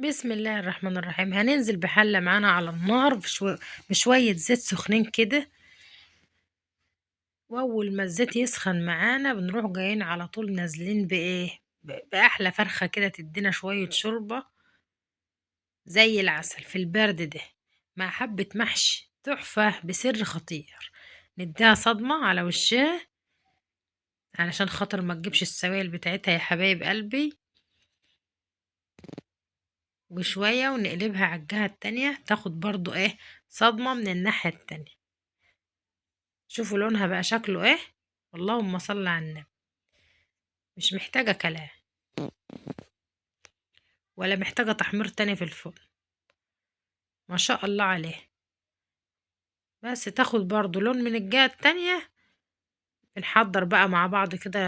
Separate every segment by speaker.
Speaker 1: بسم الله الرحمن الرحيم. هننزل بحلة معانا على النار بشوية زيت سخنين كده، واول ما الزيت يسخن معانا بنروح جايين على طول نازلين بايه، باحلى فرخة كده تدينا شوية شوربة زي العسل في البرد ده، مع حبة محشي تحفة بسر خطير. نديها صدمة على وشها علشان خاطر ما تجيبش السوائل بتاعتها يا حبايب قلبي، وشوية ونقلبها على الجهة التانية تاخد برضو ايه صدمة من الناحية التانية. شوفوا لونها بقى شكله ايه، اللهم صل على النبي. مش محتاجة كلام ولا محتاجة تحمير تاني في الفرن، ما شاء الله عليه. بس تاخد برضو لون من الجهة التانية. بنحضر بقى مع بعض كده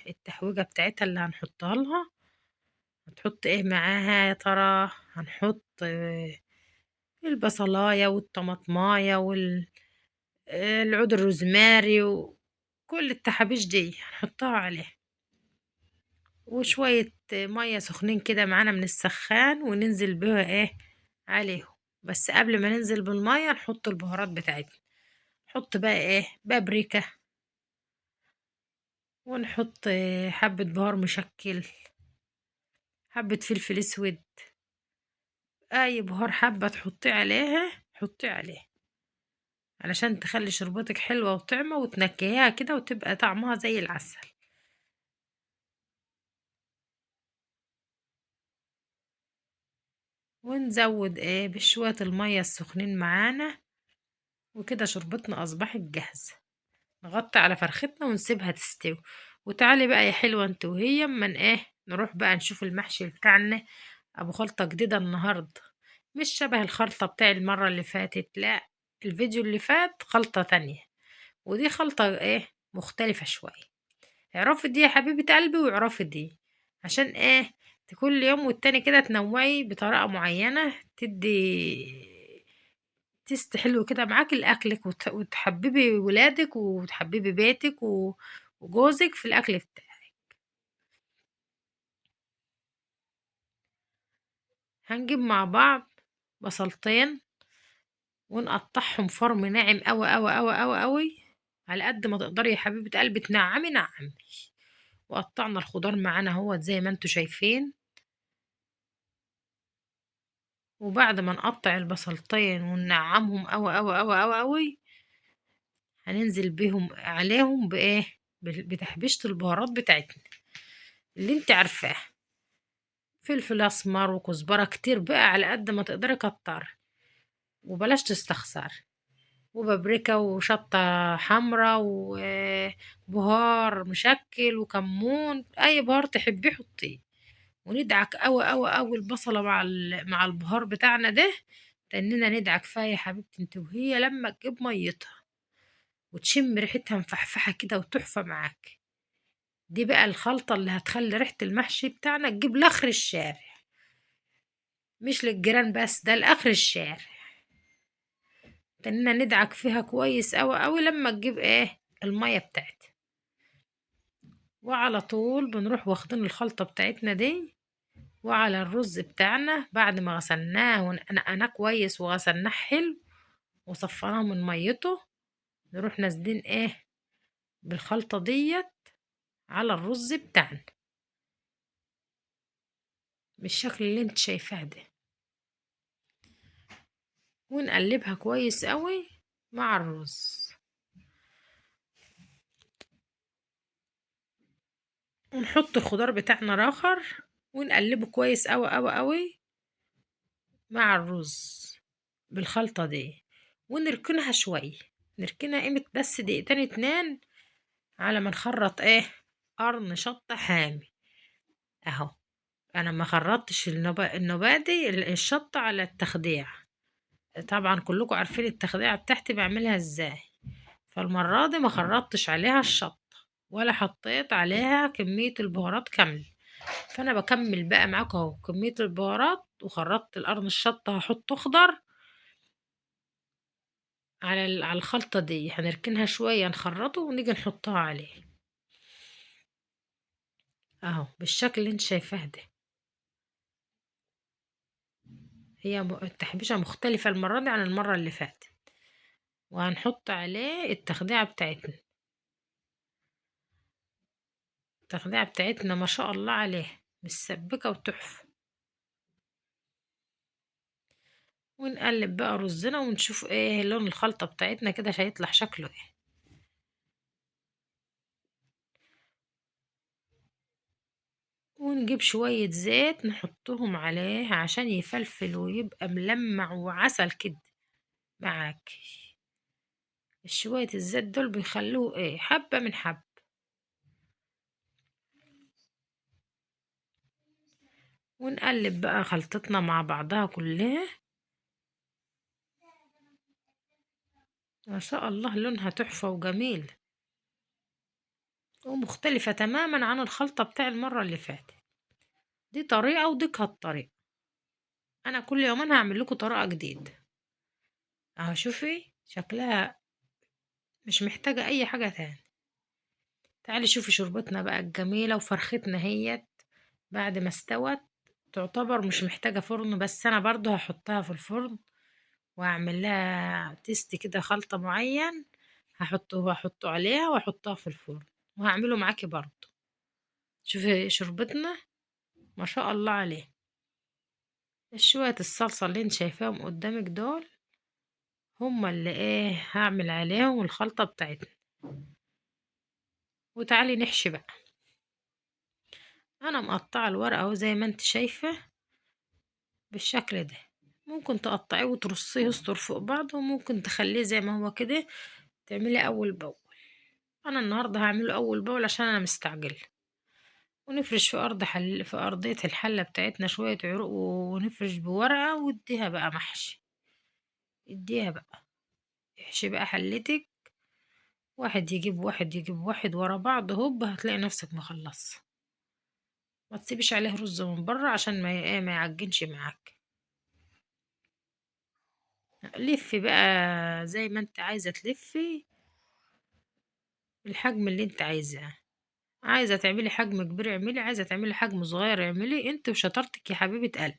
Speaker 1: التحويجة بتاعتها اللي هنحطها لها. هتحط ايه معاها يا ترى؟ هنحط البصلاية والطماطماية والعود الروزماري وكل التحابيش دي هنحطها عليها، وشوية مية سخنين كده معانا من السخان، وننزل بها ايه عليهم. بس قبل ما ننزل بالمية نحط البهارات بتاعتنا. نحط بقى ايه بابريكا، ونحط حبة بهار مشكل، حبة فلفل اسود، اي بهار حابة تحطيه عليها حطيه عليها علشان تخلي شربتك حلوة وطعمة وتنكهيها كده وتبقى طعمها زي العسل. ونزود ايه بشوية المية السخنين معانا، وكده شربتنا اصبحت جاهزة. نغطي على فرختنا ونسيبها تستوي. وتعالي بقى يا حلوة انت وهي اما ايه نروح بقى نشوف المحشي بتاعنا ابو خلطة جديدة النهاردة، مش شبه الخلطة بتاع المرة اللي فاتت، لا الفيديو اللي فات خلطة تانية، ودي خلطة ايه مختلفة شوية. اعرفي دي يا حبيبة قلبي واعرفي دي، عشان ايه كل يوم والتاني كده تنوعي بطريقة معينة تدي تيست حلو كده معاكي لأكلك، وتحببي ولادك وتحببي بيتك وجوزك في الأكل بتاعك. هنجيب مع بعض بصلتين ونقطعهم فرم ناعم أوي أوي أوي أوي أوي على قد ما تقدري يا حبيبة قلبي، تنعمي نعمي. وقطعنا الخضار معانا اهوت زي ما انتوا شايفين. وبعد ما نقطع البصلتين وننعمهم أوي أوي أوي أوي أوي هننزل بيهم عليهم بإيه بتحبيشة البهارات بتاعتنا اللي انت عارفاها، فلفل اسمر وكزبره كتير بقى على قد ما تقدري كتري وبلاش تستخسري، وبابريكا وشطه حمراء وبهار مشكل وكمون، اي بهار تحبيه حطيه. وندعك قوي قوي قوي البصله مع البهار بتاعنا ده، لاننا ندعك فيها يا حبيبتي انت وهي لما تجيب ميتها وتشم ريحتها مفحفحه كده وتحفه معاك. دي بقى الخلطه اللي هتخلي ريحه المحشي بتاعنا تجيب لاخر الشارع، مش للجيران بس، ده لاخر الشارع. تننا ندعك فيها كويس قوي قوي لما تجيب ايه الميه بتاعتها. وعلى طول بنروح واخدين الخلطه بتاعتنا دي وعلى الرز بتاعنا بعد ما غسلناه ونقناه كويس وغسلناه حلو وصفناه من ميته، نروح نازلين ايه بالخلطه ديت على الرز بتاعنا بالشكل اللي انت شايفاه ده، ونقلبها كويس قوي مع الرز. ونحط الخضار بتاعنا راخر ونقلبه كويس قوي قوي قوي مع الرز بالخلطة دي، ونركنها شوية، نركنها قيمة بس دقيقتين اتنين على ما نخرط ايه قرن شطة حامي اهو. انا ما خرطتش النبادي الشطة على التخديع، طبعا كلكم عارفين التخديعة بتاعتي بعملها ازاي، فالمرة دي ما خرطتش عليها الشطة ولا حطيت عليها كمية البهارات كاملة، فانا بكمل بقى معاكم اهو كمية البهارات. وخرطت القرن الشطة هحطه اخضر على الخلطة دي، هنركنها شوية نخرطه ونيجي نحطها عليه اهو بالشكل اللي انت شايفاه ده. هي التحبيشة مختلفة المرة دي عن المرة اللي فاتت. وهنحط عليه التخديعة بتاعتنا. التخديعة بتاعتنا ما شاء الله عليها مسبكة وتحفة. ونقلب بقى رزنا ونشوف ايه لون الخلطة بتاعتنا كده هيطلع شكله ايه. ونجيب شوية زيت نحطهم عليه عشان يفلفل ويبقى ملمع وعسل كده معاك. شوية الزيت دول بيخلوه ايه حبة من حبة. ونقلب بقى خلطتنا مع بعضها كلها. ما شاء الله لونها تحفة وجميل ومختلفة تماما عن الخلطة بتاع المرة اللي فاتت. دي طريقة ودي كانت طريقة. انا كل يومين هعمل لكم طريقة جديدة اهو. شوفي شكلها مش محتاجة اي حاجة تاني. تعالي شوفي شوربتنا بقى الجميلة وفرختنا هيت بعد ما استوت، تعتبر مش محتاجة فرن، بس انا برضو هحطها في الفرن واعمل لها تيست كده، خلطة معين هحطه عليها واحطها في الفرن وهعمله معاكي برضو. شوفي شوربتنا ما شاء الله عليه. شوية الصلصة اللي انت شايفاهم قدامك دول هما اللي ايه هعمل عليهم الخلطة بتاعتنا. وتعالي نحشي بقى. انا مقطعة الورقة اهو زي ما انت شايفة بالشكل ده. ممكن تقطعيه وترصيه يستر فوق بعض، وممكن تخليه زي ما هو كده تعمليه اول باول. انا النهارده هعمله اول باول عشان انا مستعجله. ونفرش في ارض حل في ارضيه الحله بتاعتنا شويه عروق، ونفرش بورقه واديها بقى محشي. اديها بقى احشي بقى حلتك، واحد يجيب واحد يجيب واحد ورا بعض، هوب هتلاقي نفسك مخلصه. ما تسيبيش عليه رز من بره عشان ما يعجنش معاك. لفي بقى زي ما انت عايزه تلفي الحجم اللي انت عايزاه. عايزه تعملي حجم كبير اعملي، عايزه تعملي حجم صغير اعملي، انت وشطارتك يا حبيبه قلبي.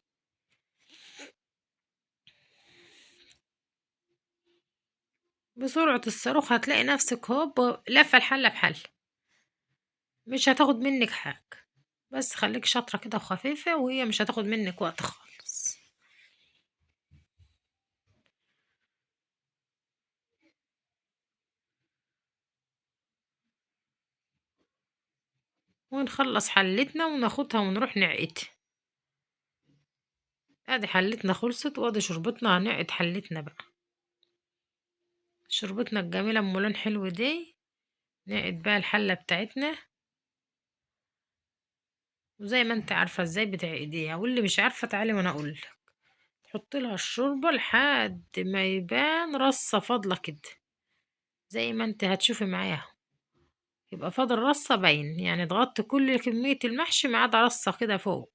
Speaker 1: بسرعه الصاروخ هتلاقي نفسك هوب لفه الحله بحله، مش هتاخد منك حاجه. بس خليك شاطره كده وخفيفه، وهي مش هتاخد منك وقت خالص. ونخلص حلتنا وناخدها ونروح نعقدها. ادي حلتنا خلصت، وادي شربتنا. هنعقد حلتنا بقى، شربتنا الجميله ام لون حلو دي. نعقد بقى الحله بتاعتنا، وزي ما انت عارفه ازاي بتعقديها، واللي مش عارفه تعالي وانا اقولك. تحطي لها الشوربه لحد ما يبان رصه فاضله كده، زي ما انت هتشوفي معايا، يبقى فاضل رصه باين، يعني تغطي كل كميه المحشي ما عدا رصه كده فوق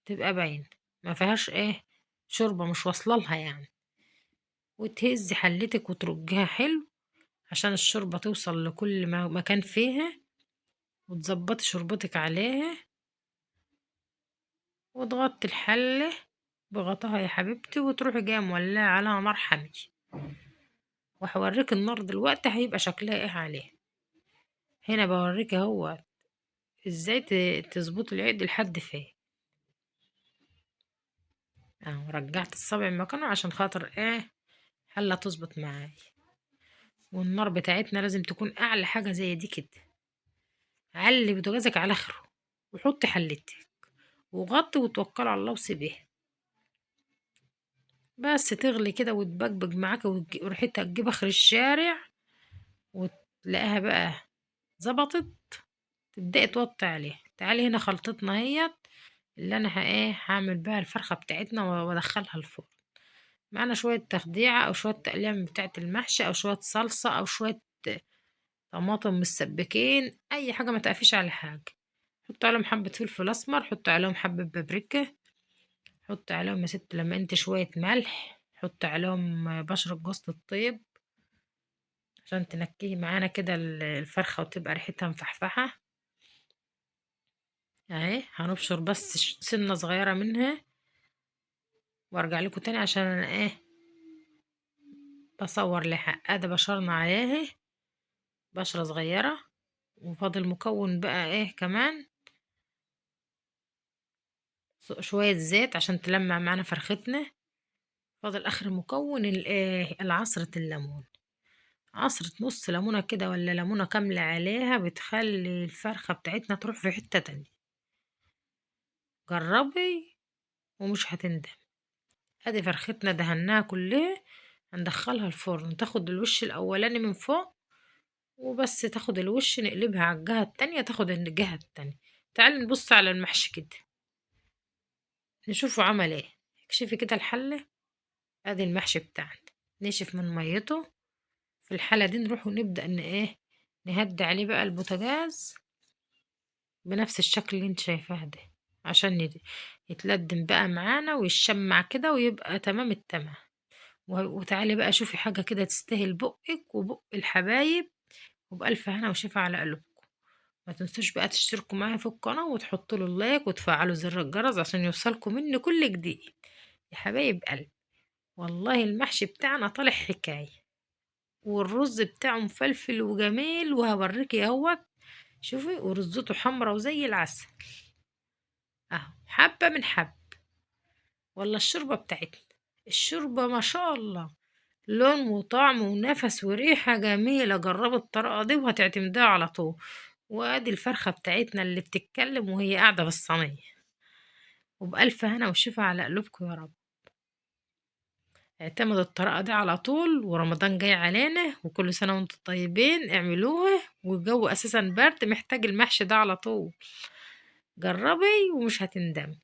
Speaker 1: تبقى باين، ما فيهاش ايه شوربه مش واصله لها يعني. وتهزي حلتك وترجيها حلو عشان الشوربه توصل لكل مكان فيها، وتظبطي شوربتك عليها، وتغطي الحله بغطاها يا حبيبتي، وتروحي جايه مولعه على نار حاميه. وهوريك النار دلوقتي هيبقى شكلها ايه عليها. هنا بوريك اهو ازاي تظبطي العقد لحد فين. اهو رجعت الصابع مكانه عشان خاطر ايه حله تظبط معايا. والنار بتاعتنا لازم تكون اعلى حاجه زي دي كده. علي بوتاجازك على اخره وحطي حلتك وغطي وتوكلي على الله وسيبيها بس تغلي كده وتبقبق معاك، وريحتها تجيب اخر الشارع، وتلاقيها بقى ظبطت تبداي توطي عليها. تعالي هنا خلطتنا اهيت اللي انا ايه هعمل بها الفرخه بتاعتنا وادخلها الفرن. معانا شويه تخديعه او شويه تقليه من بتاعه المحشي، او شويه صلصه، او شويه طماطم مسبكين، اي حاجه ما تقفيش على حاجه. حطي عليهم حبه فلفل اسمر، حطي عليهم حبه بابريكا، حطي عليهم يا ست لما انت شويه ملح، حطي عليهم بشره جوز الطيب عشان تنكهي معانا كده الفرخه وتبقى ريحتها مفحفحه. اهي هنبشر بس سنة صغيرة منها وارجع لكم تاني عشان انا ايه بصور لحق. ادي بشرنا عليها بشرة صغيرة، وفاضل مكون بقى ايه كمان شوية زيت عشان تلمع معانا فرختنا. فاضل اخر مكون الايه العصرة الليمون، عصرة نص ليمونة كده ولا ليمونة كاملة عليها، بتخلي الفرخة بتاعتنا تروح في حتة تانية. جربي ومش هتندم. ادي فرختنا دهناها كلها، هندخلها الفرن تاخد الوش الاولاني من فوق وبس، تاخد الوش نقلبها على الجهة التانية تاخد الجهة التانية. تعالي نبص على المحشي كده نشوفه عمل ايه. اكشفي كده الحلة، ادي المحشي بتاعنا نشف من ميته. في الحالة دي نروح ونبدأ ان ايه نهدي عليه بقى البوتاجاز بنفس الشكل اللي انت شايفاه ده، عشان يتلدم بقى معانا ويتشمع كده ويبقى تمام التمام. وتعالي بقى شوفي حاجة كده تستاهل بقك وبق الحبايب، وبألف هنا وشفا على قلوبكم. ما تنسوش بقى تشتركوا معايا في القناة وتحطوا له اللايك وتفعلوا زر الجرس عشان يوصلكم مني كل جديد يا حبايب قلبي. والله المحشي بتاعنا طالع حكاية، والرز بتاعه مفلفل وجميل، وهوريكي اهوت. شوفي ورزته حمرا وزي العسل اهو، حبة من حب. والله الشوربة بتاعتنا الشوربة ما شاء الله لون وطعم ونفس وريحة جميلة. جربوا الطريقة دي وهتعتمدوها على طول. وادي الفرخة بتاعتنا اللي بتتكلم وهي قاعدة في الصينية. وبألف هنا وشفا على قلوبكم يا رب. اعتمدوا الطريقة دي على طول، ورمضان جاي علينا، وكل سنة وانتم طيبين. اعملوها، والجو اساسا برد محتاج المحشي ده على طول. جربي ومش هتندمي،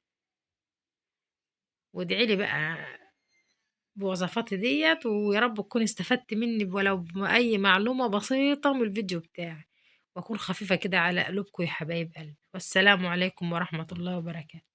Speaker 1: وادعي لي بقى بوصفاتي ديت، ويا رب تكوني استفدت مني ولو بأي معلومة بسيطة من الفيديو بتاعي، واكون خفيفة كده على قلوبكم يا حبايب قلبي. والسلام عليكم ورحمة الله وبركاته.